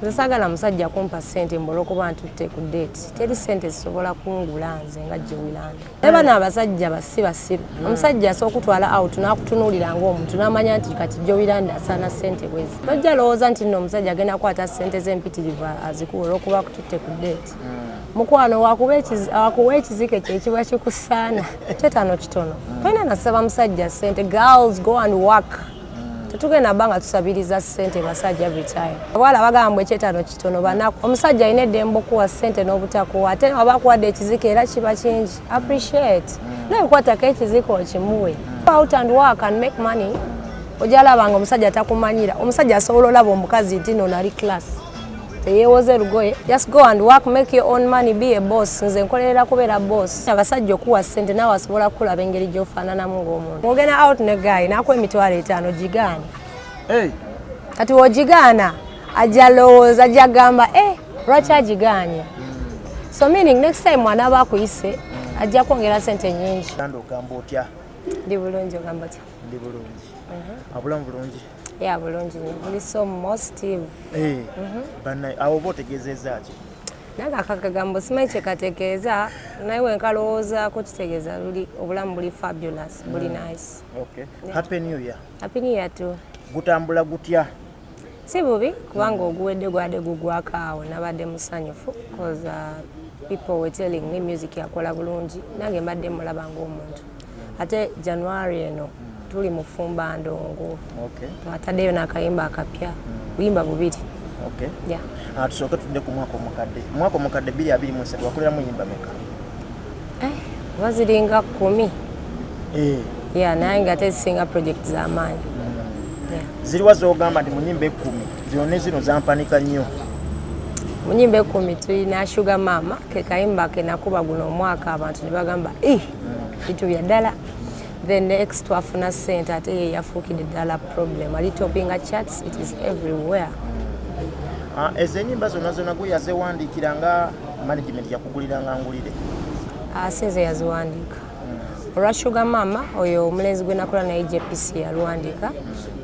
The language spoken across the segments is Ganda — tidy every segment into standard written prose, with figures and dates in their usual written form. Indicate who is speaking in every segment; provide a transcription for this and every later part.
Speaker 1: Nze saagala musajja kumpa ssente mbu olw'okuba ntutte ku date. Teri ssente zisobola kungula nze nga Jowy Landa. Naye bano abasajja basi basiru. Omusajja asobola okutwala out n'akutunuulira ng'omuntu n'amanya nti kati Jowy Landa asaana ssente bwezi. Tojja lowooza nti nno omusajja agenda kukwata ssente ze empitirivu azikuwe olw'okuba akututte ku date. Mukwano wakuwa ekizike kye kiba kikusaana. Kyetaano kitono. Tolina nasaba musajja ssente. Girls, go and work. Tetugenda bba nga tusabiriza ssente basajja every time. Abawala bagamba mbu ekyetaano kitono, banaku. Omusajja alina eddembe okuwa ssente n'obutakuwa, ate aba akuwadde ekizike era kiba kingi. Appreciate. Naye kwatako ekizike okimuwe. Go out and work and make money. Ojja laba nga omusajja takumanyira. Omusajja asobola olaba omukazi nti nno nali class. Teyeewoze lugoye. Just go and work, make your own money, be a boss. Nze nkolerera kubeera boss. Abasajja okuwa ssente naawe asobola kukulaba engeri gy'ofaananamu ng'omuntu. Ogenda out ne guy n'akuwa 50,000, ogigaana.
Speaker 2: Hey.
Speaker 1: Kati w'ogigaana ajja lowooza, ajja gamba, eh, lwaki agigaanye? So meaning next time mwanaaba akuyise ajja kwongera ssente nnyingi.
Speaker 2: Landa, ogamba otya?
Speaker 1: Ndi bulungi, ogamba otya?
Speaker 2: Ndi bulungi. Abulamu bulungi?
Speaker 1: Ya, bulungi nnyo, buli so positive.
Speaker 2: Eh, bannaye, awo oba otegeezezza ki?
Speaker 1: Nange akakagambo simanyi kye kategeeza, naye we nkalowoozaako kitegeeza luli obulamu buli fabulous, buli nice.
Speaker 2: Okay. Happy New Year.
Speaker 1: Happy New Year too.
Speaker 2: Gutambula gutya?
Speaker 1: Si bubi, kubanga oguwedde gwadde gugwako awo nabadde musanyufu cause people were telling me music yakola bulungi, nange mbadde mulaba ng'omuntu. Ate January eno tuli mu fumba ndongo. Twataddeyo n'akayimba akapya, buyimba bubiri. Yeah.
Speaker 2: Ah, tusooke tudde ku mwaka omukadde. Mwaka omukadde 2023 wakoleramu nyimba meka?
Speaker 1: Eh, oba ziringa 10.
Speaker 2: Eh.
Speaker 1: Yeah, naye nga ate zisinga project z'amaanyi. Yeah.
Speaker 2: Ziriwa z'ogamba nti mu nyimba 10 zonna zino zampanika nnyo?
Speaker 1: Mu nyimba 10 tulina Sugar Mama, ke kayimba ke nakuba guno omwaka, abantu ne bagamba, "Eh, bintu bya ddala." Then next twafuna ssente, ate ye yafuukidde ddala problem, ali toppinga charts, it is everywhere.
Speaker 2: Ah, ezo ennyimba zonna zonna gwe yazewandiikira nga management yakuguliranga ngulire?
Speaker 1: Ah, si nze yaziwandiika. Olwa Sugar Mama oyo omulenzi gwe nakola naye JPC yaluwandiika.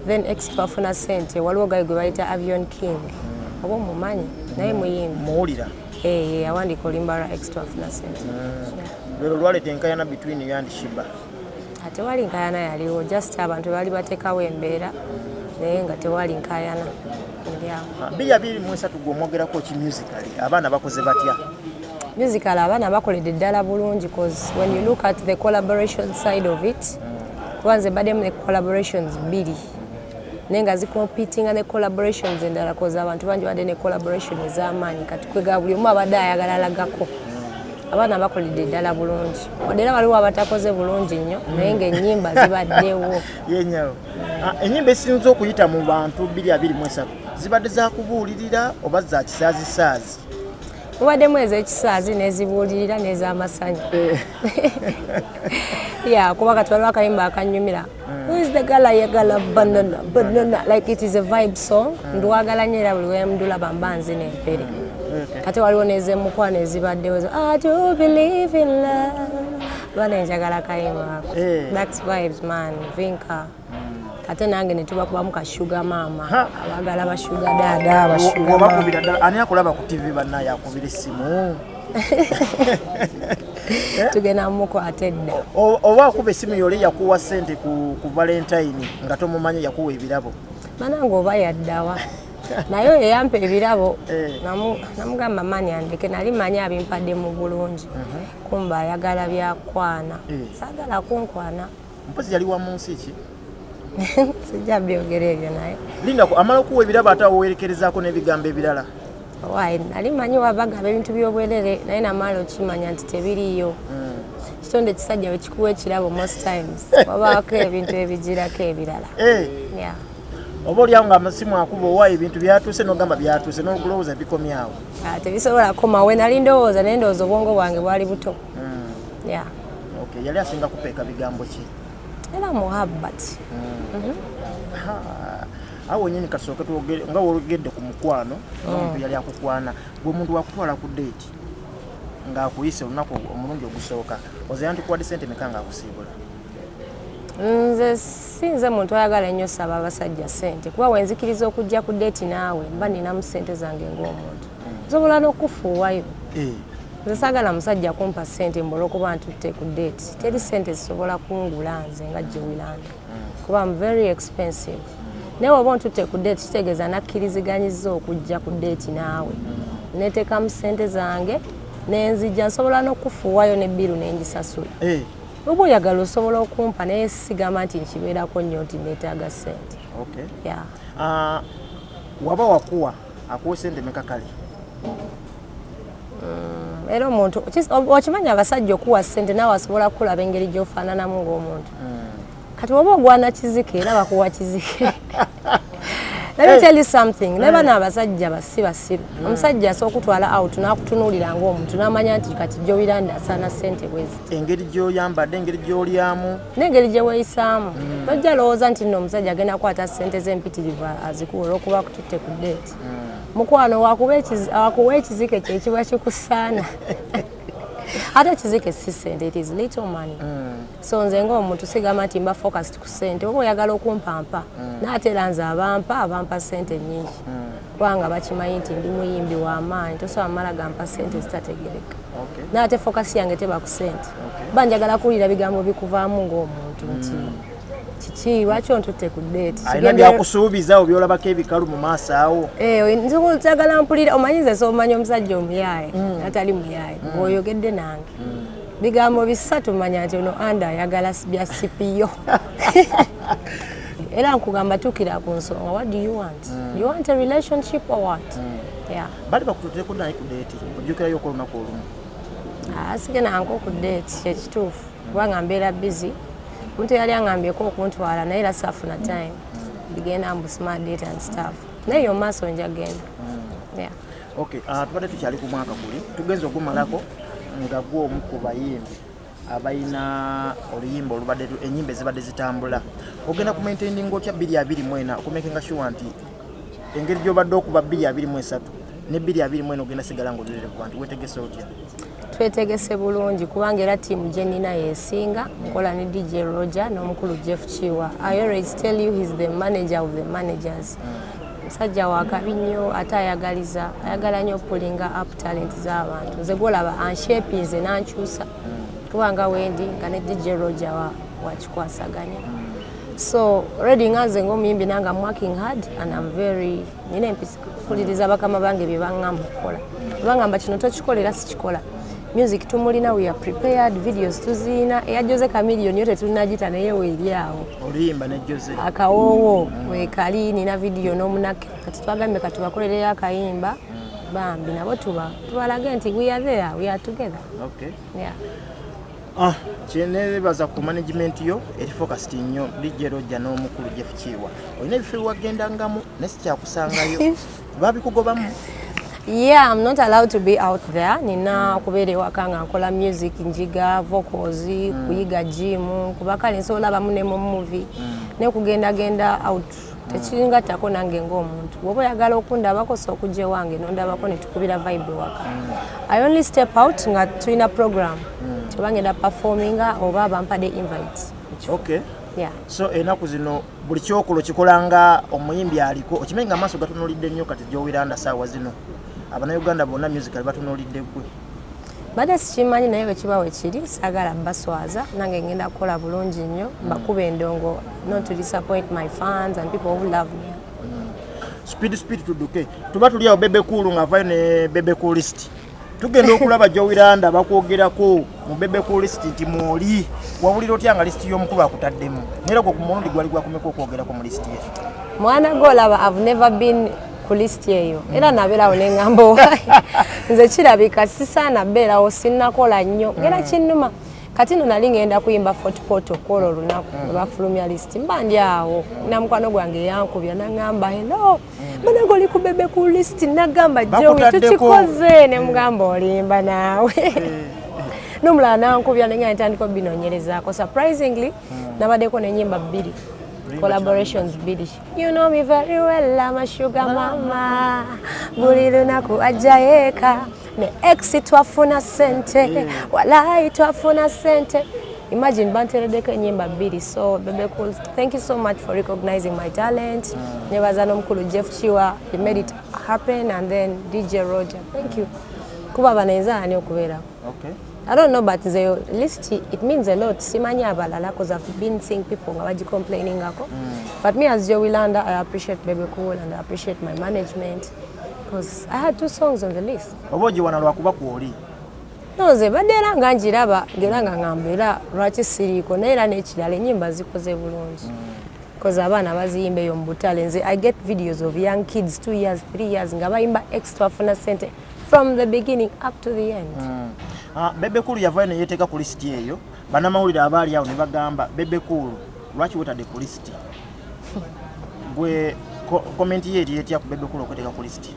Speaker 1: Then ex twafuna ssente, waliwo guy gwe bayita Avion King, oba omumanyi, naye muyimbi.
Speaker 2: Muwulira.
Speaker 1: Eh, ye yawandiika oluyimba lwa ex twafuna ssente. Yeah.
Speaker 2: Lwero lwaleeta enkayana between you and Sheebah?
Speaker 1: Tewali nkayana yaliwo, just abantu baali bateekawo embeera, naye nga tewali nkayana eri awo.
Speaker 2: Ah, 2023 gwe omwogerako ki musically? Abaana bakoze batya?
Speaker 1: Musical abaana bakoledde ddala bulungi, cause when you look at the collaboration side of it, kuba nze mbaddemu ne collaborations bbiri, naye nga zicompetinga ne collaborations endala, cause abantu bangi badde ne collaboration ez'amaanyi. Kati kwega buli omu abadde ayagala alagako. Abaana bakoledde ddala bulungi, wadde era waliwo abatakoze bulungi nnyo, naye ng'ennyimba zibaddewo.
Speaker 2: Yenyawo. Ah, ennyimba esinza okuyita mu bantu 2023 zibadde zakubuulirira oba za kisaazisaazi?
Speaker 1: Mubaddemu ez'ekisaazi n'ezibuulirira n'ez'amasanyu. Yeah, kuba kati waliwo akayimba akanyumira, "Who is the girl ayagala banana banana?" Like, it is a vibe song, ndwagala nnyo, era buli wemdulaba mba nzina empere. Ate waliwo n'ez'emukwano ezibaddewo ezo, "I do believe in love", bana njagala kayimba ako. That's vibes, man. Vinka, ate nange ne tubakubamu ka Sugar Mama.
Speaker 2: Ha.
Speaker 1: Abagala ba sugar daddy, ba sugar mama.
Speaker 2: Wabakubira ddala, ani akulaba ku TV bannaye akubira essimu?
Speaker 1: Tugenda mumukwata edda.
Speaker 2: Oba akuba essimu yoli yakuwa ssente ku Valentine nga tomumanyi, yakuwa ebirabo.
Speaker 1: Banange, oba yaddawa? Naye oyo yampa ebirabo, namugamba maani andeke, nali manyi abimpadde mu bulungi, kumba ayagala byakwana. Saagala kunkwana.
Speaker 2: Mpozi yali wa mu nsi ki?
Speaker 1: Sijja byogera ebyo, naye
Speaker 2: Lindako, amala okuwa ebirabo ate awerekerezaako n'ebigambo ebirala.
Speaker 1: Waayi, nali manyi wabagaba ebintu by'obwerere, naye namala okimanya nti tebiriiyo. Kitonde kisajja bwe kikuwa ekirabo, most times wabaako ebintu ebigirako ebirala. Yeah.
Speaker 2: Oba oliawo nga amasimu akuba, owa ebintu byatuuse, n'ogamba byatuuse, n'ogulowooza bikomyawo.
Speaker 1: Ah, tebisobola kukomawo. We nali ndowooza, naye ndowooza obwongo bwange bwali buto. Yeah.
Speaker 2: Okay, yali asinga kupeeka bigambo ki?
Speaker 1: Era muhabbat.
Speaker 2: Ha, awo wenyini kasooke twogere nga wogedde ku mukwano n'omuntu yali akukwana. Gwe omuntu wakutwala ku date ng'akuyise olunaku omulundi ogusooka, oze yandikuwadde sente meka ng'akusiibula?
Speaker 1: Nze si nze muntu ayagala ennyo saba abasajja ssente, kuba wenzikiriza okujja ku date naawe mba ninamu ssente zange ng'omuntu, nsobola n'okufuuwayo. Nze saagala musajja kumpa ssente mbu olwokuba ntutte ku date. Teri ssente zisobola kungula nze nga Jowy Landa, kuba am very expensive. Naye oba ontutte ku date, kitegeeza nakkiriziganyiza okujja ku date naawe, neteekamu ssente zange nenzijja, nsobola n'okufuuwayo ne bill nengisasula. Oba oyagala osobola okumpa, naye sigamba nti nkibeerako nnyo nti neetaaga ssente. Yeah.
Speaker 2: Ah, waba wakuwa akuwa sente meka kale?
Speaker 1: Era omuntu okimanyi abasajja okuwa ssente naawe asobola kukulaba engeri gy'ofaananamu ng'omuntu. Kati oba ogwana kizike, era bakuwa kizike. Let me tell you something, naye bano abasajja basi basiru. Omusajja asobola okutwala out n'akutunuulira ng'omuntu n'amanya nti kati Jowy Landa asaana ssente bweziti.
Speaker 2: Engeri gy'oyambadde, engeri gy'olyamu.
Speaker 1: N'engeri gye weeyisaamu, tojja lowooza nti nno omusajja agenda kukwata ssente z'empitirivu azikuwa olw'okuba akututte ku date. Mukwano, wakuwa ekizike kyekiba kikusaana, ate ekizike si ssente, it is little money. So nze ng'omuntu sigamba nti mba focused ku ssente. Oba oyagala okumpampa, naate era nze abampa ssente nnyingi, kubanga bakimanyi nti ndi muyimbi w'amaanyi, tosobola mala gampa ssente zitategereka. Naye ate focus yange teba ku ssente. Ba njagala kuwulira bigambo bikuvaamu ng'omuntu nti kiki, lwaki ontutte ku date?
Speaker 2: Alina byakusuubiza awo byolabako ebikalu mu maaso awo.
Speaker 1: Njagala mpulira, omanyi nze soomanya omusajja omuyaaye atali muyaaye. Ng'oyogedde nange bigambo bisatu, manya nti ono anda ayagala bya sipiyo. Era nkugamba tuukira ku nsonga. What do you want? You want a relationship or what? Yeah.
Speaker 2: Bali bakututireko naye ku date, ojjukirayo olunaku olumu?
Speaker 1: Ah, sigendanko ku date, kyekituufu, kubanga mbeera busy. Omuntu yali aŋambyeko okuntwala, naye era saafuna time. Bigenda mbu smart date and stuff, naye yo maaso nja genda. Yeah.
Speaker 2: Okay, tubadde tukyali ku mwaka guli tugenza ogumalako nga gwe omu ku bayimbi abalina oluyimba olubadde, ennyimba ezibadde zitambula. Ogenda ku maintaininga otya 2024 okumakinga sure nti engeri gy'obadde okuba 2023 ne 2024 ogenda sigala nga oli relevant? Wetegese otya?
Speaker 1: Twetegese bulungi, kubanga era ttiimu gye nnina yeesinga. Nkola ne DJ Roger n'omukulu Jeff Kiwa. I always tell you, he's the manager of the managers. Musajja wakabi nnyo, ate ayagaliza, ayagala nnyo pullinga up talent z'abantu. Nze gwolaba anshapinze n'ankyusa kubanga wendi nga ne DJ Roger wakikwasaganya. So already nga nze ng'omuyimbi nange am working hard and am very, nina empisa, mpuliriza bakama bange bye baŋŋamba okukola. Bangamba kino tokikola, era sikikola. Music tumulina, we are prepared, videos tuziina. Eya Jose Chameleone yo tetunagita, naye weeri awo.
Speaker 2: Oluyimba ne Jose?
Speaker 1: Akawoowo wekali, nina video n'omunake. Kati twagambye katubakolereyo akayimba bambi nabo tuba tubalage nti we are there, we are together. Yeah.
Speaker 2: Ah, kyenebaza ku management yo eri focused nnyo, DJ Roger n'omukulu Jeff Kiwa. Olina ebifo ebiwagendangamu naye sikyakusangayo, babikugobamu?
Speaker 1: Yeah, I'm not allowed to be out there. Nina kubeera ewaka nga nkola music, njiga vocals, kuyiga gym, kuba kale nsobola abamu ne mu movie. Ne kugendagenda out tekiringattako nange ng'omuntu. Bw'oba oyagala okundabako, so okujja ewange nondabako ne tukubira vibe ewaka. I only step out nga tulina program. Oba ngenda performinga oba bampadde invite. Yeah.
Speaker 2: So ennaku zino buli kyokola okikola nga omuyimbi aliko, okimanyi nga amaaso gatunuulidde nnyo kati Jowy Landa saawa zino, Abannayuganda bonna musical batunuulidde ggwe.
Speaker 1: Badde sikimanyi, naye bwe kiba we kiri, saagala baswaza. Nange ngenda kukola bulungi nnyo, mbakuba endongo, not to disappoint my fans and people who love me.
Speaker 2: Speed, speed, tudduke. Tuba tuli awo, Bebe Cool ng'avayo ne Bebe Cool list. Tugenda okulaba Jowy Landa bakwogerako mu Bebe Cool list nti mwoli. Wawulira otya nga list y'omukulu akutaddemu? Naye gwe ku mulundi gwali gwakumeka okwogerako mu list ye?
Speaker 1: Mwana gwolaba, I've never been ku list eyo, era nabeerawo neŋŋamba owaye nze kirabika sisaana beerawo, sinnakola nnyo, era kinnuma. Kati no nali ngenda kuyimba Fort Portal okwola olunaku lwe bafulumya list. Mba ndi awo na mukwano gwange yankubya naŋŋamba, "Hello, banaga oli ku Bebe ku list." Nagamba, "Jowi,
Speaker 2: Bakutaddeko.
Speaker 1: tukikoze." Ne mugamba, "Olimba naawe." N'omulala nankubya, nenga ntandika obinoonyerezaako. Surprisingly, nabaddeko n'ennyimba bbiri, collaborations bbiri. You know me very well, I'm a sugar mama, buli lunaku ajja yeeka ne ex, twafuna sente, walayi twafuna sente. Imagine banteereddeko ennyimba bbiri. So Bebe Cool, thank you so much for recognizing my talent. Nebaza n'omukulu Jeff Kiwa, he made it happen, and then DJ Roger, thank you, kuba bano enza ani okubeerako. I don't know, but the list, it means a lot. Simanyi abalala, because I've been seeing people nga bagicomplainingako. But me as Jowy Landa, I appreciate Bebe Cool and I appreciate my management because I had two songs on the list.
Speaker 2: Oba ogiwana lwakuba kwoli?
Speaker 1: No, nze badde era nga ngiraba ngera nga ngamba era lwaki siriiko, naye era n'ekirala ennyimba zikoze bulungi because abaana baziyimba eyo mu butale. Nze I get videos of young kids, 2 years, 3 years, nga bayimba ex twafuna sente from the beginning up to the end.
Speaker 2: Ah, Bebe Cool yavayo neyeteeka ku lisiti eyo. Bannamawulire abaali awo ne bagamba, "Bebe Cool, lwaki wetadde ku lisiti?" Gwe comment ye eri etya ku Bebe Cool okweteeka ku lisiti?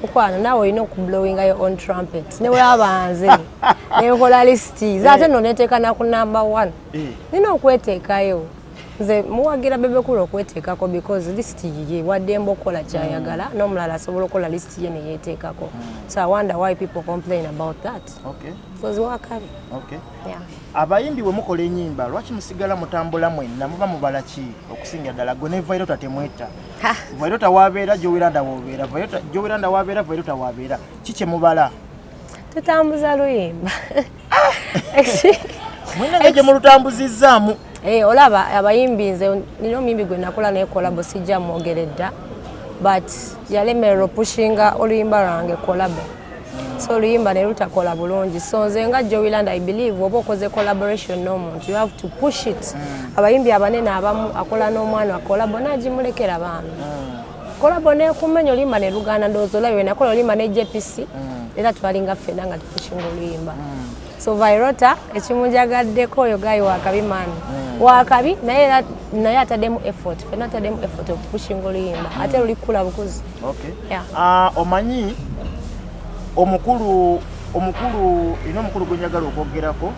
Speaker 1: Mukwano, naawe olina okublowinga your own trumpet. Ne waba nze nenkola lisiti ate nno neteeka naku number one. Nina okweteekayo. Nze muwagira Bebe Cool okweteekako because lisiti yiye, waddembe okukola kyayagala. N'omulala asobola okukola lisiti ye neyeteekako. So I wonder why people complain about that because wakabi. Yeah.
Speaker 2: Abayimbi bwe mukola ennyimba, lwaki musigala mutambula mwenna? Muba mubala ki? Okusinga ddala gwe ne Vyroota, temwetta? Vyroota wabeera, Jowy Landa wobeera, Jowy Landa wabeera, Vyroota wabeera, ki kye mubala?
Speaker 1: Tutambuza luyimba.
Speaker 2: Mwina nga gye mulutambuzizzaamu.
Speaker 1: Eh, olaba abayimbi, nze nina omuyimbi gwe nakola naye collabo, sijja mwogeredda, but yalemererwa opushinga oluyimba lwange collabo, so oluyimba ne lutakola bulungi. So nze nga Jowy Landa, I believe oba okoze collaboration n'omuntu, you have to push it. Abayimbi abanene abamu akola n'omwana collabo n'agimulekera baami, collabo nekumenya, oluyimba ne lugaana. Ndowooza olabye nakola oluyimba ne JPC, era twalinga ffenna nga tupushinga oluyimba. So Vyroota ekimunjagaddeko, oyo guy wakabi, man, wakabi, naye era naye ataddemu effort, ffenna ataddemu effort okupushinga oluyimba, ate luli kukula bukuzi. Yeah.
Speaker 2: Ah, omanyi omukulu ina omukulu gwe njagala okwogerako,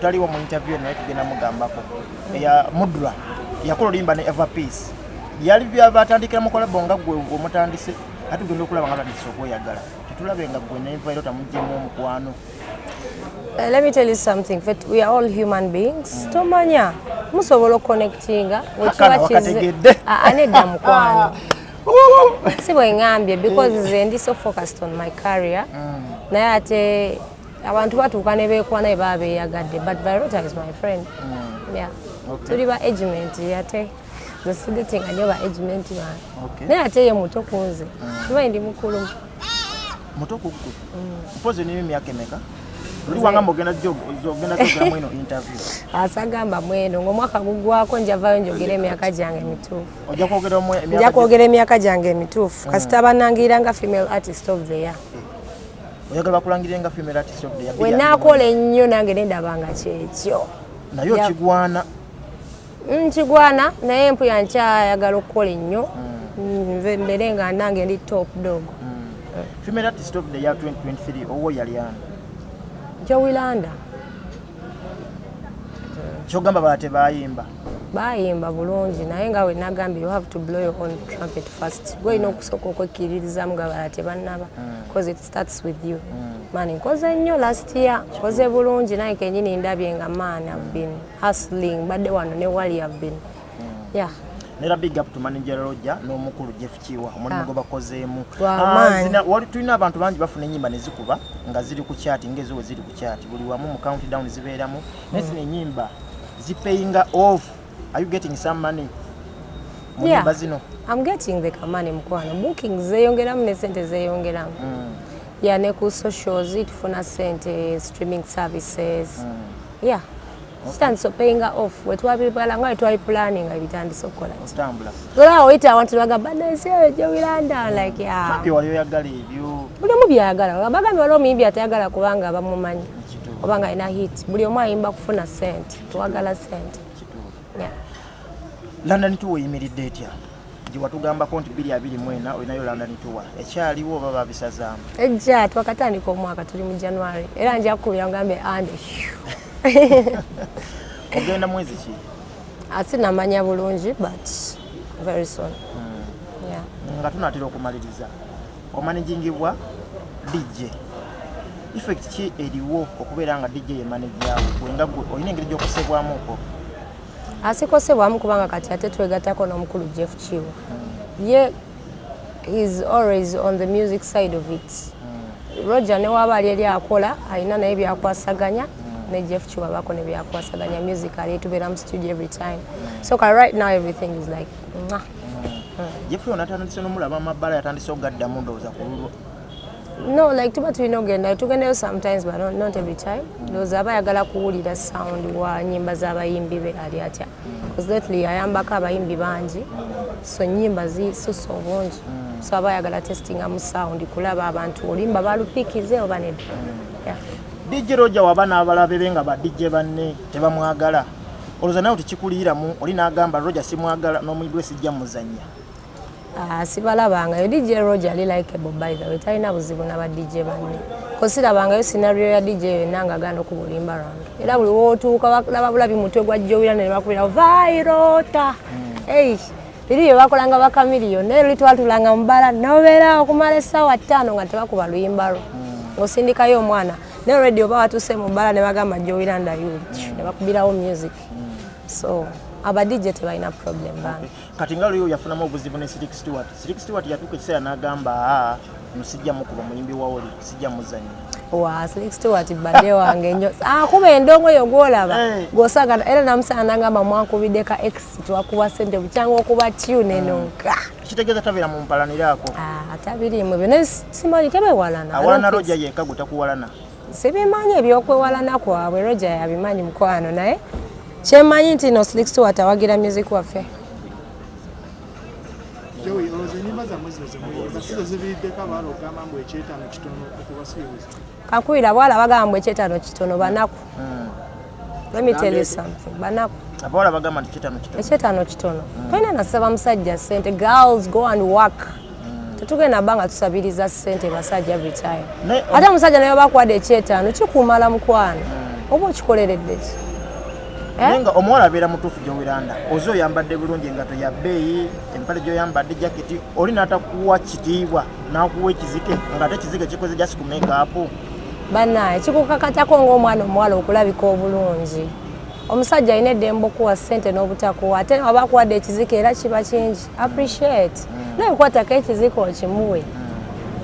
Speaker 2: taliwo mu interview, naye tugenda mugambako. Eya Mudra yakola oluyimba ne Eva Peace, yali batandikira mu collabo nga gwe omutandise, ate tugenda okulaba nga batandise okweyagala. Tetulabe nga gwe ne Vyroota muggyemu omukwano?
Speaker 1: Let me tell you something. But we are all human beings. Tomanya musobola okuconnectinga.
Speaker 2: Akana wakategedde.
Speaker 1: Anedda mukwano, si bwe ŋŋambye, because nze ndi so focused on my career, naye ate abantu batuuka ne beekwana bwe baba beeyagadde, but Vyroota is my friend, yeah. Tuli ba agemate, ate nze sidatinga nnyo ba agemate bange. Naye ate ye muto ku nze, kimanyi ndi mukulu.
Speaker 2: Muto kuggwe mpozi niyo emyaka emeka? Luli wangamba ogenda ogenda gyogeramu eno interview.
Speaker 1: Asagamba mweno ng'omwaka gugwako njavayo njogera emyaka gyange emituufu.
Speaker 2: Ojja kwogera emyaka
Speaker 1: Nja kwogera emyaka gyange emituufu kasita banangirira nga female artist of the year.
Speaker 2: Oyagala bakulangirire nga female artist of the year?
Speaker 1: We naakola ennyo nange nendaba nga kyekyo.
Speaker 2: Naye okigwana?
Speaker 1: Nkigwana, naye mpuya nkyayagala okukola ennyo. Nze mbeere nga nange ndi top dog.
Speaker 2: Female artist of the year 2023 owo yali ani?
Speaker 1: Jowy Landa.
Speaker 2: Kyogamba bala tebayimba?
Speaker 1: Bayimba bulungi, naye nga we nagambye, you have to blow your own trumpet first. Gwe olina okusooka okwekkiririzaamu nga balala tebannaba, because it starts with you, man. Nkoze nnyo last year, nkoze bulungi, naye kenyini ndabye nga, man, I've been hustling, mbadde wano ne wali, I've been, yeah.
Speaker 2: Nera big up to manager Roger n'omukulu Jeff Kiwa, omulimu gwe bakozeemu.
Speaker 1: Gwa maanyi.
Speaker 2: Tulina abantu bangi bafuna ennyimba ne zikuba nga ziri ku chart, ng'ezo we ziri ku chart buli wamu mu countdown zibeeramu, naye zino ennyimba zipayinga off? Are you getting some money mu
Speaker 1: Yeah.
Speaker 2: nyimba zino?
Speaker 1: I'm getting the kamani, mukwano. Bookings zeeyongeramu ne sente zeeyongeramu. Yeah, ne ku socials tufuna sente, streaming services. Yeah. Kitandise paying off. We twabibala nga twali planning ebitandise okukola ki.
Speaker 2: Otambula.
Speaker 1: Olaba oyita abantu bagamba banansi eyo Jowy Landa, like, yeah.
Speaker 2: Bye wali oyagala ebyo?
Speaker 1: Buli omu byayagala. Bagambye waliwo omuyimbi atayagala kubanga bamumanyi.
Speaker 2: Kituufu.
Speaker 1: Oba nga alina hit. Buli omu ayimba kufuna sente. Twagala sente.
Speaker 2: Kituufu.
Speaker 1: Yeah.
Speaker 2: London Tour eyimiridde etya? Gye watugambako nti 2024 olinayo London Tour, ekyaliwo oba babisazaamu?
Speaker 1: Ejja, twakatandika omwaka, tuli mu January. Era nja kukubira ngambe ande.
Speaker 2: Ogenda mwezi ki?
Speaker 1: Ate namanya bulungi, but very soon. Yeah.
Speaker 2: Nga tunaatera okumaliriza, omanagingibwa DJ. Effect ki eriwo okubeera nga DJ ye manager wo, gwe nga gwe olina engeri gy'okosebwamuko?
Speaker 1: Asikosebwamu, kubanga kati ate twegattako n'omukulu Jeff Kiwa. Ye he's always on the music side of it. Roger ne waba ali eri akola, alina naye byakwasaganya ne Jeff Kiwa, bako ne byakwasaganya music, ali tubeera mu studio every time. So ka right now everything is like mwah.
Speaker 2: Jeff ono atandise n'omulaba amabbala, yatandise okugaddamu, ndowooza ku lulwo.
Speaker 1: No, like tuba tulina ogenda, tugendayo sometimes, but not every time. Ndowooza aba ayagala kuwulira sound wa nyimba z'abayimbi be ali atya, because lately ayambako abayimbi bangi, so nyimba zisusa obungi, so aba ayagala testingamu sound kulaba abantu oluyimba balupikize oba nedda. Yeah.
Speaker 2: DJ Roger waba n'abalabe be nga ba DJ banne tebamwagala, olowooza nawe tekikuliyiramu oli n'agamba, "Roger simwagala, n'omuyimbi we sijja muzannya"?
Speaker 1: Ah, sibalabangayo. DJ Roger ali likeable, by the way, talina buzibu n'aba DJ banne, ko sirabangayo scenario ya DJ yonna nga aganda okuba oluyimba lwange. Era buli wootuuka balaba bulabi mutwe gwa Jowy ne bakubira vairota. Ei, liri bye bakolanga bakamiliyoni, naye luli twatulanga mu bbala nobeera okumala essaawa 5 nga tebakuba luyimba lwo, ng'osindikayo omwana. Naye already oba watuuse mu bbala ne bagamba Jowy Landa yuli, ne bakubirawo music. So aba DJ tebalina problem bange.
Speaker 2: Kati nga luyo yafunamu obuzibu ne Slick Stewart. Slick Stewart yatuuka ekiseera n'agamba, "Aa, sijja mukuba muyimbi wa oli, sijja muzannya."
Speaker 1: Wa Slick Stewart badde wange nnyo, akuba endongo yo gwolaba. Gwosanga era namusanga nagamba, "Mwankubidde ka x, twakuba sente bukyanga okuba tune eno nka."
Speaker 2: Kitegeeza tabeera mu mpalaniraako?
Speaker 1: Ah, tabiriimu ebyo, naye simanyi tebewalana.
Speaker 2: Awalana Roger yekka, gwe takuwalana?
Speaker 1: Sibimanyi ebyokwewalana kwabwe, Roger yabimanyi mukwano, naye kyemanyi nti no Slick Stewart awagira music waffe.
Speaker 3: Jowy, olowooza ennyimba zammwe zino zemuyimba si zo ziviiriddeko abaala okugamba mbu ekyetaano kitono okubasiibuza?
Speaker 1: Kankubira bwala bagamba mbu ekyetaano kitono, banaku. Let me tell you something, banaku.
Speaker 2: Abawala bagamba nti kyetaano kitono?
Speaker 1: Ekyetaano kitono, tolina nasaba musajja ssente. Girls, go and work. Tetugenda bba nga tusabiriza ssente basajja every time. Ate omusajja naye bakuwadde ekyetaano kikumala, mukwano, oba okikoleredde ki? Eh?
Speaker 2: Naye nga omuwala abeera mutuufu, Jowy Landa, oze oyambadde bulungi, engato ya bbeeyi, empale gy'oyambadde, jaketi, oli n'atakuwa kitiibwa n'akuwa ekizike, ng'ate ekizike kikoze just ku makeup.
Speaker 1: Bannaye, kikukakatako ng'omwana omuwala okulabika obulungi. Omusajja alina eddembe okuwa ssente n'obutakuwa, ate aba akuwadde ekizike era kiba kingi, appreciate. Naye kwatako ekizike okimuwe.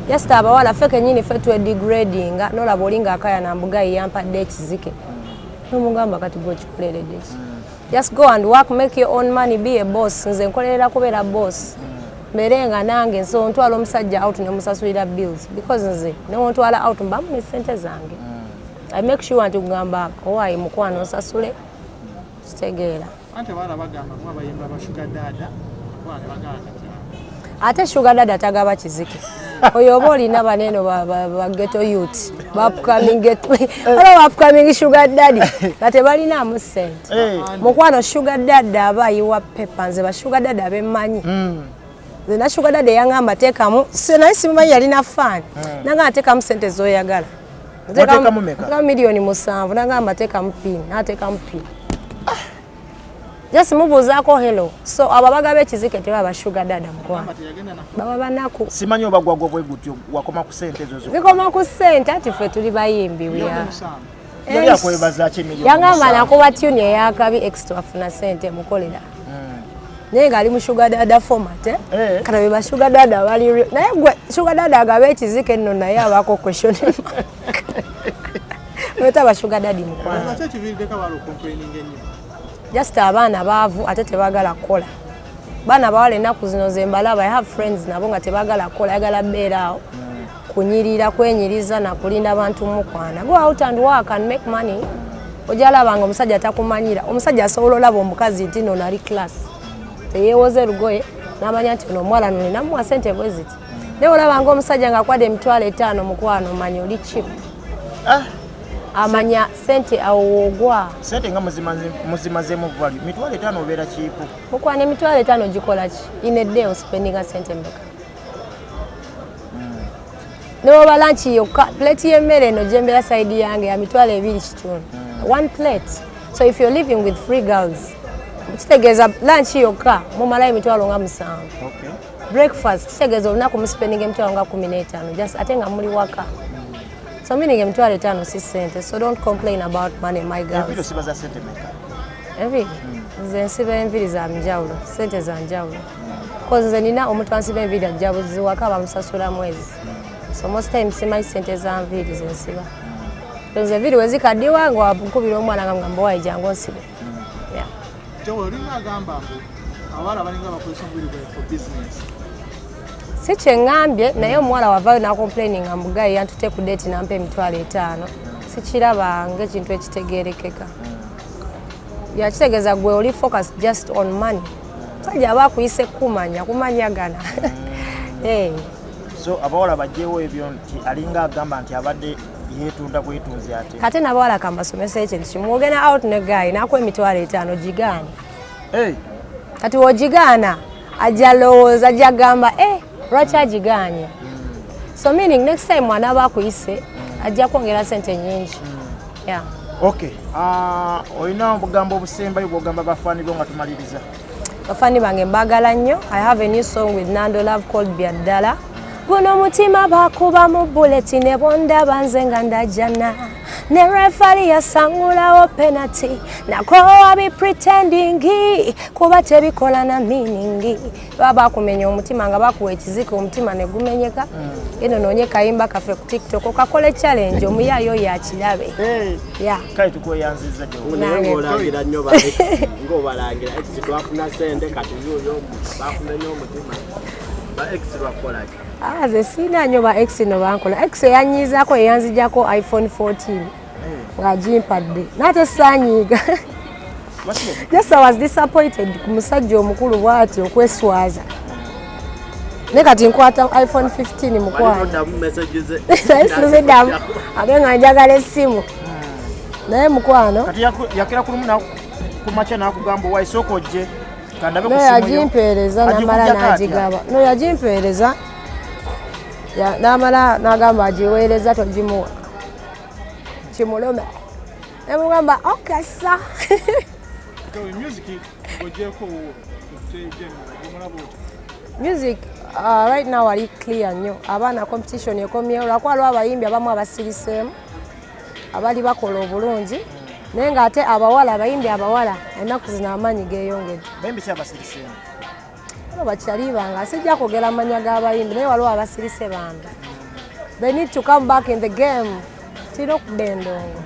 Speaker 1: Just abawala ffe kennyini ffe twedegradinga, nolaba oli ng'akaya nambugayi yampadde ekizike, nomugamba, "Kati gwe okikoleredde ki?" Just go and work, make your own money, be a boss. Nze nkolerera kubeera boss, mbeere nga nange nso ntwala omusajja out nemusasulira bills, because nze newontwala out mbamu ne sente zange. I make sure nti kugamba, "Owaayi mukwano, nsasule," kitegeera?
Speaker 3: Anti abaala bagamba mu abayimba ba sugar daddy, abaana ne bagamba kati
Speaker 1: Ate sugar daddy tagaba kizike. Oyo oba olina baneeno ba ghetto youth, ba upcoming ghetto, waliwo ba upcoming sugar daddy nga tebalinaamu ssente. Mukwano, sugar daddy aba ayiwa pepa. Nze ba sugar daddy abemmanyi, nze na sugar daddy yaŋŋamba teekamu, naye simumanyi yalina fan, nagamba, "Teekamu sente z'oyagala."
Speaker 2: Wateekamu meka?
Speaker 1: Teekamu miliyoni 7, nagamba, "Teekamu pin," nateekamu pin, just mubuuzaako hello. So abo abagaba ekizike tebaba ba sugar daddy, mukwano.
Speaker 3: Gamba teyagenda na
Speaker 1: Baba banaku.
Speaker 2: Simanyi oba gwagwa bwe gutyo wakoma ku sente ezo zokka.
Speaker 1: Zikoma ku ssente, ati ffe tuli bayimbi, we
Speaker 3: miliyoni
Speaker 1: are.
Speaker 3: 7.
Speaker 2: Yali akwebaza ki emiliyoni
Speaker 1: Yangamba,
Speaker 2: 7?
Speaker 1: "Nakuba tune eyakabi, extra afuna sente mukolera," naye ng'ali mu sugar daddy format, eh?
Speaker 2: Eh.
Speaker 1: Kati be ba sugar daddy abali real. Naye gwe sugar daddy agaba ekizike nno, naye abaako question mark. Weta sugar daddy, mukwano.
Speaker 3: Lwaki ekiviiriddeko abaala okucomplaininga ennyo?
Speaker 1: Just abaana baavu ate tebaagala kukola. Baana bawala ennaku zino ze mbalaba, I have friends nabo nga tebaagala kukola, ayagala beera awo kunyirira, kwenyiriza nakulinda abantu mukwana. Go out and work and make money. Ojja laba nga omusajja takumanyira. Omusajja asobola olaba omukazi nti nono ali class, teyeewoze lugoye, n'amanya nti ono omuwala no ninamuwa sente bwe ziti. Naye olaba nga omusajja ng'akwadde 50,000, mukwano, omanya oli cheap.
Speaker 2: Ah,
Speaker 1: Amanya sente awo woogwa.
Speaker 2: Sente nga muzimazeemu value, 50,000 obeera cheap.
Speaker 1: Mukwano, 50,000 gikola ki? In a day ospendinga sente mmeka? Newoba lunch yokka, plate y'emmere eno gyembeera side yange ya 25,000, one plate. So if you're living with three girls, kitegeeza lunch yokka mumalayo 70,000. Breakfast, kitegeeza olunaku muspendinga 15,000 just, ate nga muli waka. So meaning 50,000 si sente. So don't complain about money, my girls.
Speaker 2: Enviiri osiba za sente meka?
Speaker 1: Enviiri nze nsiba enviiri za njawulo, sente za njawulo, cause nze nina omuntu ansiba enviiri ajja buziwaka, bamusasula mwezi. So most time simanyi sente za nviiri zensiba. Nze enviiri wezikaddiwa nga nkubira omwana nga mugamba, "Waayi, jangu onsibe." Yeah.
Speaker 3: Jowy, olinga agamba mbu abawala balinga bakozesa omubiri gwawe for business.
Speaker 1: Si kyeŋŋambye, naye omuwala wavaayo n'acomplaininga mbu guy yantute ku date nampa 50,000, sikiraba ng'ekintu ekitegeerekeka. Yakitegeeza gwe oli focus just on money. Musajja aba akuyise kumanya kumanyagana. Eh.
Speaker 2: So abawala bajjewo ebyo nti alinga agamba nti abadde yeetunda bwetunzi ate.
Speaker 1: Kate n'abawala kambasomesa ekintu kimu: ogenda out ne guy nakuwa 50,000, gigaana.
Speaker 2: Hey,
Speaker 1: Kati wogigaana ajja lowooza, ajja gamba, "Eh, lwaki agigaanye?" So meaning next time anaaba akuyise ajja kwongera sente nyingi, yeah.
Speaker 2: Okay, olina obugambo obusembayo bwogamba bafaani bo nga tumaliriza?
Speaker 1: Bafani bange mbagala nnyo. I have a new song with Nando Love called Byaddala. Guno omutima bakubamu bullet, ne bondaba nze nga ndajana, ne referee yasangulawo penalty, nakowa bi pretending kuba tebikola na meaning. Baba bakumenya omutima nga bakuwa ekiziko, omutima ne gumenyeka. Eno noonye kayimba kaffe ku TikTok, okakole challenge, omuyaayo oyo akirabe. Yeah.
Speaker 2: Kale tukweyanziza, Jowy.
Speaker 4: Naye
Speaker 1: Nange.
Speaker 4: ng'olangira nnyo ba ex, ng'obalangira ex, twafuna sente, kati yuyo bakumenya omutima, ba ex bakolaki?
Speaker 1: Ah, nze siina nnyo ba ex. No bankola ex eyanyiizaako, eyanzijako iPhone 14 ng'agimpadde, naate saanyiiga. Just I was disappointed ku musajja omukulu bw'ati okweswaza, naye kati nkwata iPhone 15, mukwano.
Speaker 4: Wali message ze?
Speaker 1: Naye siziddamu, ate nga njagala essimu, naye mukwano.
Speaker 2: Kati yakera ku lumu ku makya n'akugamba, "Owayi, sooka ojje kandabe ku
Speaker 1: No,
Speaker 2: simu yo."
Speaker 1: yagimpeereza namala
Speaker 2: Agikuggyako atya?
Speaker 1: n'agigaba. No, yagimpeereza n'amala n'agamba agiweereza togimuwa kimulume, nemugamba okasa.
Speaker 3: Jowy, music ng'ogyeko owuwo gomulaba otya?
Speaker 1: Music right now ali clear nnyo. Abaana competition ekomyewo, lwakuba waliwo abayimbi abamu abasiriseemu abali bakola obulungi, naye ng'ate abawala, abayimbi abawala ennaku zino amaanyi geeyongedde.
Speaker 2: Bayimbi ki abasiriseemu?
Speaker 1: Waliwo bakyali bange, sijja kwogera amannya g'abayimbi, naye waliwo abasirise bambi. They need to come back in the game. Tulina okudda endongo.